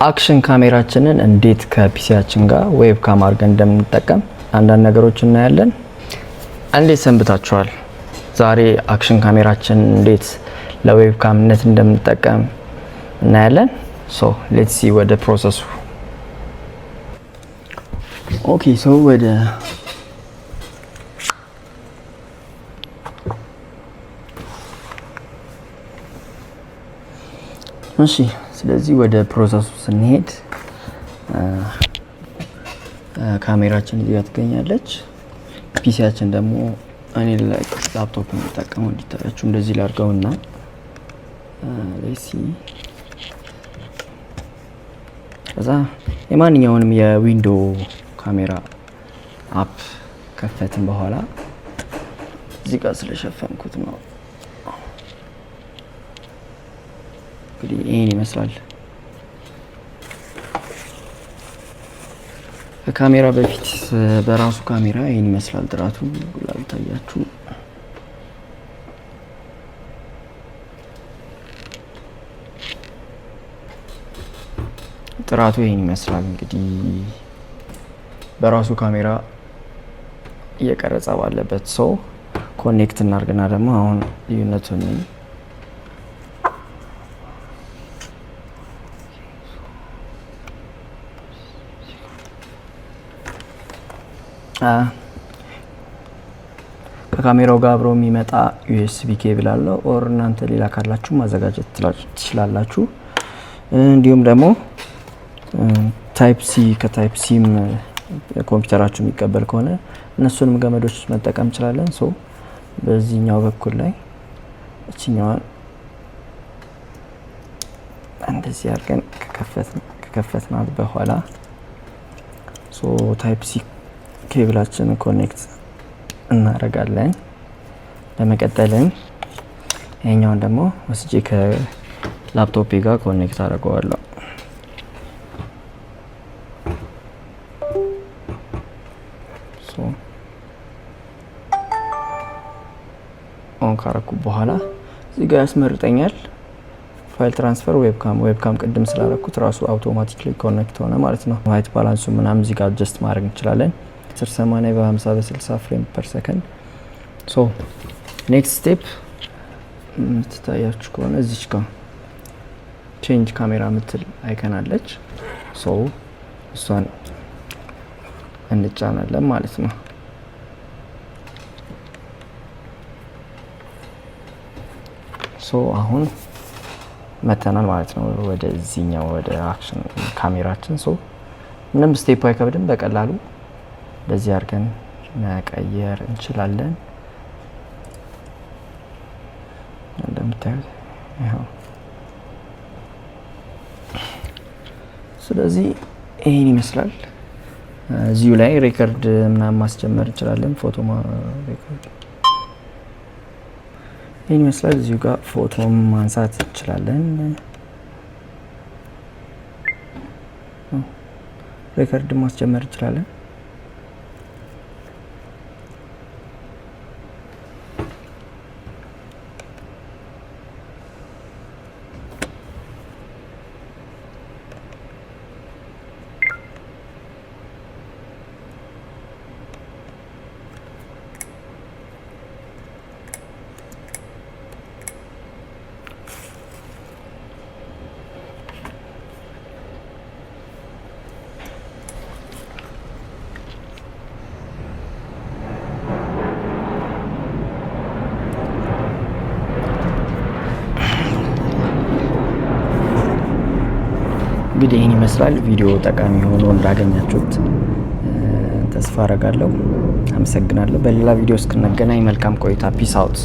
Action ካሜራችንን እንዴት ከ PC ያችን ጋር webcam አድርገን እንደምንጠቀም አንዳንድ ነገሮች እናያለን። እንዴት ሰንብታችኋል? ዛሬ action ካሜራችንን እንዴት ለ webcam ነት እንደምንጠቀም እናያለን። So let's see ወደ process ኡ። Okay, so ወደ እሺ፣ ስለዚህ ወደ process ኡ ስንሄድ ካሜራችን እዚህ ጋር ትገኛለች። PC ያችን ደግሞ እኔ ላፕቶፕ የምጠቀመው እንዲታያችሁ እንደዚህ ላድርገውና see ከዛ የማንኛውንም የ window ካሜራ app ከፈትን በኋላ እዚህ ጋር ስለሸፈንኩት ነው። እንግዲህ ይህን ይመስላል። ከካሜራ በፊት በራሱ ካሜራ ይህን ይመስላል። ጥራቱ ላልታያችሁ ጥራቱ ይህን ይመስላል። እንግዲህ በራሱ ካሜራ እየቀረጸ ባለበት ሰው connect እናርግና ደግሞ አሁን ልዩነቱን ከካሜራው ጋር አብሮ የሚመጣ USB cable አለው። Or እናንተ ሌላ ካላችሁ ማዘጋጀት ትችላላችሁ። እንዲሁም ደግሞ type C ከ type C ም ኮምፒውተራችሁ የሚቀበል ከሆነ እነሱንም ገመዶች መጠቀም እንችላለን። So በዚህኛው በኩል ላይ እችኛዋን እንደዚህ አድርገን ከከፈትናት በኋላ so type C cable ኣችንን connect እናደርጋለን። በመቀጠልም ይሄኛውን ደግሞ ወስጄ ከላፕቶፔ ጋር connect አደርገዋለሁ። On ካረኩ በኋላ እዚህ ጋር ያስመርጠኛል። File transfer webcam፣ webcam ቅድም ስላረኩት ራሱ automatically connect ሆነ ማለት ነው። White balance ኡ ምናምን እዚህ ጋር adjust ማድረግ እንችላለን። 10 80 በ50 በ60 frame per second። So next step የምትታያችሁ ከሆነ እዚች ጋር change camera የምትል icon አለች። So እሷን እንጫናለን ማለት ነው። So አሁን መተናል ማለት ነው ወደዚህኛው ወደ action ካሜራችን። So ምንም step አይከብድም። በቀላሉ እንደዚህ አድርገን መቀየር እንችላለን። እንደምታዩት ይኸው። ስለዚህ ይሄን ይመስላል። እዚሁ ላይ record ምናምን ማስጀመር እንችላለን። ፎቶ record ይህን ይመስላል። እዚሁ ጋር ፎቶም ማንሳት እንችላለን። Record ማስጀመር እንችላለን። እንግዲህ ይህን ይመስላል። ቪዲዮ ጠቃሚ ሆኖ እንዳገኛችሁት ተስፋ አረጋለሁ። አመሰግናለሁ። በሌላ ቪዲዮ እስክንገናኝ መልካም ቆይታ። Peace out።